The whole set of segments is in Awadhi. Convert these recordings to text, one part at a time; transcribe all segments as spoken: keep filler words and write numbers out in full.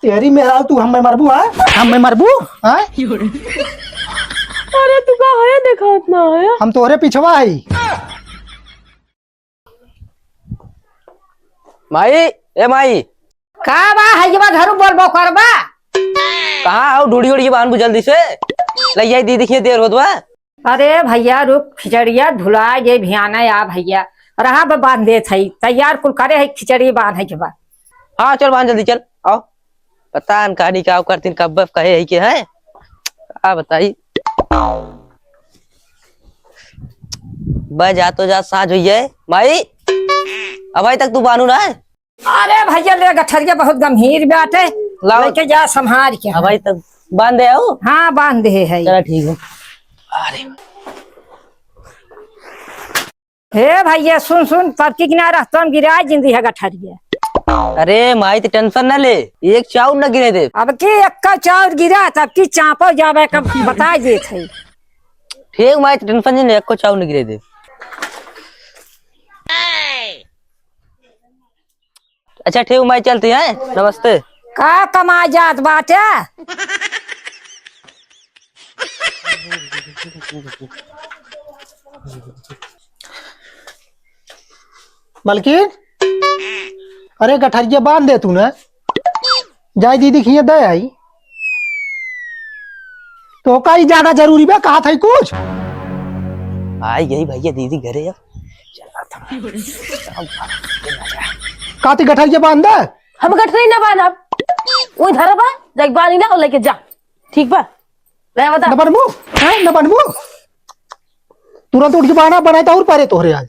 तेरी मेहरारू, तू हम्मे मरबू, हाँ? हम्मे मरबू, हाँ? अरे, तू का है, देखात ना है? हम तोहरे पिछवा हई। माई, ए माई। का बा, हइजवा धरू बोलबो करबा? कहाँ हऊ? ढूढ़ी उढ़ी बांध बू जल्दी से। लइ आई दीदी के, देर होत बा। अरे भइया रुक, खिचड़िया धुला जे भियाना आ भइया। रहा बा, बांध देत हई, तैयार कुल करे हई, खिचड़ी बांधे के बा। हाँ, चल बांध जल्दी, चल, आव। पता न कहानी का करतीन, कब कहे है के है, का बताई। बस जा तो जा, साँझ हुई है। माई, अबही तक तू बानू ना है? अरे भइया, ले गठरिया बहुत गंभीर बाटे, लाओ। लेके जा संभार के। अबही तक बांध दे आओ। हाँ, बांध दे है। चला ठीक है। अरे। हे भइया, सुन, सुन, तब की किनारा तुम गिरा जिंदी है गठरिया। अरे माई, तो tension ना ले, एक चाउर ना गिरे दे। अब की एक का चाउर गिरा, तब की चापो जावे, कब बता देत है। ठीक माई, तो tension नहीं ले, एक को चाउर ना गिरे दे। अच्छा, ठीक, माई चलती है, नमस्ते। का कमा जात बाटे? मलकिन, अरे गठरिया बांध दे तू ना, जाई दीदी खिया दे आई। तो का ई ज्यादा जरूरी बा, कहा था कुछ? आई गई भइया दीदी घरे अब। चला था। काती गठरिया बांध दे। हम गठरी ना बांधब। ओई धरबा, जाके बांधी ना, लेके जा। ठीक बा? ले बता। न बनबू? हैं? न बनबू? तुरंत उठ के बहाना बनाए तो और परे तोहरे आज।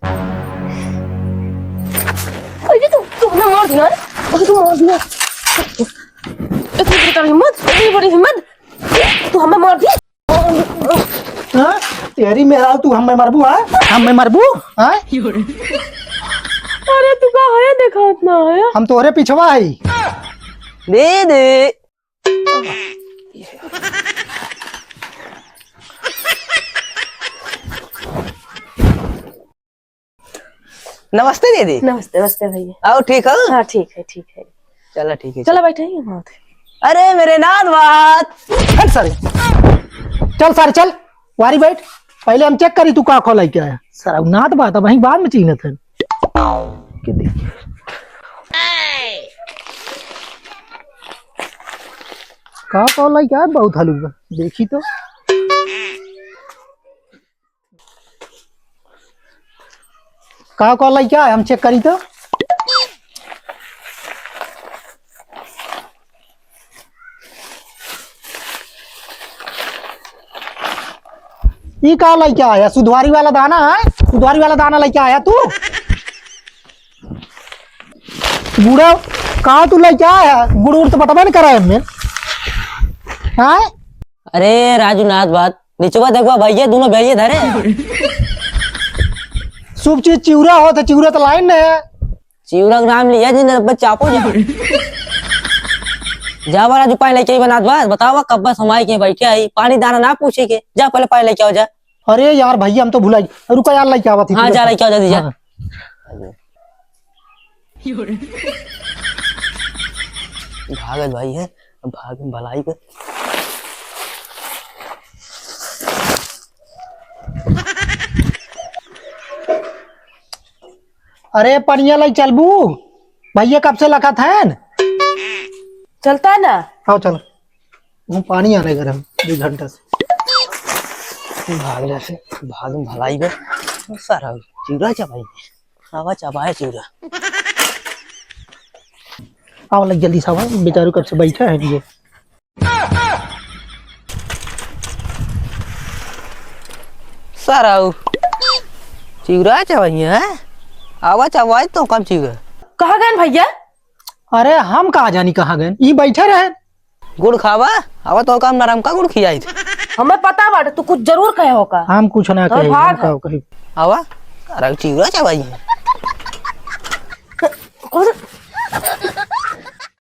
अरे तू, तू हमें मार दिया रे। अरे तू मार दिया। इतनी बड़ी हिम्मत, इतनी बड़ी हिम्मत। तू हमें मार दिया। हाँ? तेरी मेहरारू, तू हमें मारबू, हाँ? हमें मारबू? हाँ? अरे तू का है, देखात ना है? हम तोहरे पिछवा है। दे दे। नमस्ते दीदी। नमस्ते, नमस्ते भइया। आओ, ठीक हो? हाँ, ठीक है, ठीक है। चला, ठीक है, चला, चला। बैठे हैं वहाँ पे। अरे, मेरे नाथ बात। चल सारे, चल सारे, चल। वारी बैठ, पहले हम check करी तू का खोलाई क्या है। सारा नाथ बात, अब वहीं बाद में चीन्हत है। के देखी। का खोलाई क्या है, बहुत हलुक बा। देखी तो। का कॉल आई क्या है? हम check करी तो। ई का लइके आया? सुधवारी वाला दाना है? सुधवारी वाला दाना लइके आया तू? बूढ़ा, का तू लइके आया? गुड़ उड़ तो पता नहीं करा है हमने। हाँ? अरे राजू नाथ बात, निचवा देखवा भइया, दोनों भइया धरे। शुभ चीज चिउरा होत है, चिउरा तो लाइन है। चिउरा के नाम लिया जी, न बस चापो जा। जा बा राजू, पानी लेके आई बनात बा, बतावा कब बस हम आई के बैठे आई, पानी दाना ना पूछे के, जा पहले पानी लेके आओ जा। अरे यार भइया, हम तो भुलाई। रुका यार, लेके आवा थी। हाँ, जा लेके आओ जल्दी जा। हाँ। भागत भाई है, अब भाग में भलाई कर। अरे पनिया लई चलबू? भइया कब से लखत हन। चलता है ना? आओ चल। वो पानी आने गरम दो घंटा से। भाग जा से, भाग में भलाई बे। सारा चिउरा चबाई। आवा चबाए चिउरा। आओ लग जल्दी से आवा, बेचारू कब से बैठा है ये। सारा चिउरा चबाई है। आवा चबाए तो कम चिउरा। कहाँ गए भइया? अरे हम कहाँ जानी कहाँ गए, ई बैठे रहे। गुड़ खावा, आवा तो काम नरम का गुड़ खियाई थे। हमें पता बाटे, तू कुछ जरूर कहे होका। हम कुछ ना तो कहे, भाग। हम का कही। आवा, अरे चिउरा चबाई है। कौन?